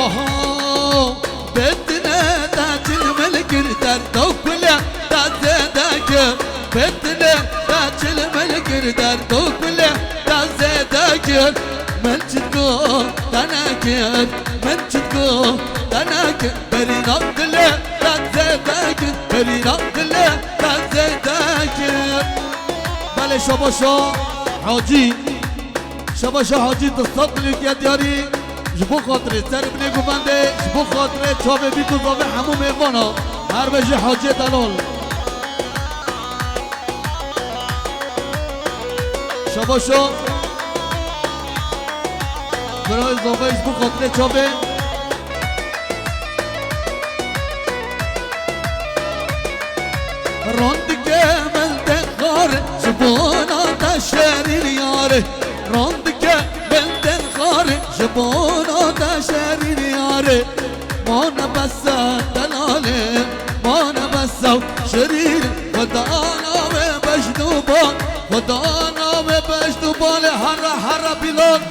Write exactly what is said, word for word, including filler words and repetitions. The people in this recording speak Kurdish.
Oho, betine da çilmil kir derdo kule da zedakir. Betine da çilmil kir derdo kule da zedakir. Min çitko danakir, min çitko danakir. Berî navdile da zedakir, berî navdile da zedakir. Belê şabaşa Hacî. Şebaşa Hacî, tu sed milyonkî diyarî ji bo xatirê serê binê guvendê, ji bo xatirê çavê bîk û zavê hemû mêvana. Her be ji Hacî delal. Şebaşa birayê zavê ji bo xatirê çavê. Randike melde xar ji bona te şerîn yare. Randike melde xar ji bona te şerîn yare. Mane besa delale, mane besa şerîn. Xwedana we beşt û bal, xwedana we beşt û bal. Herre herre Bilal.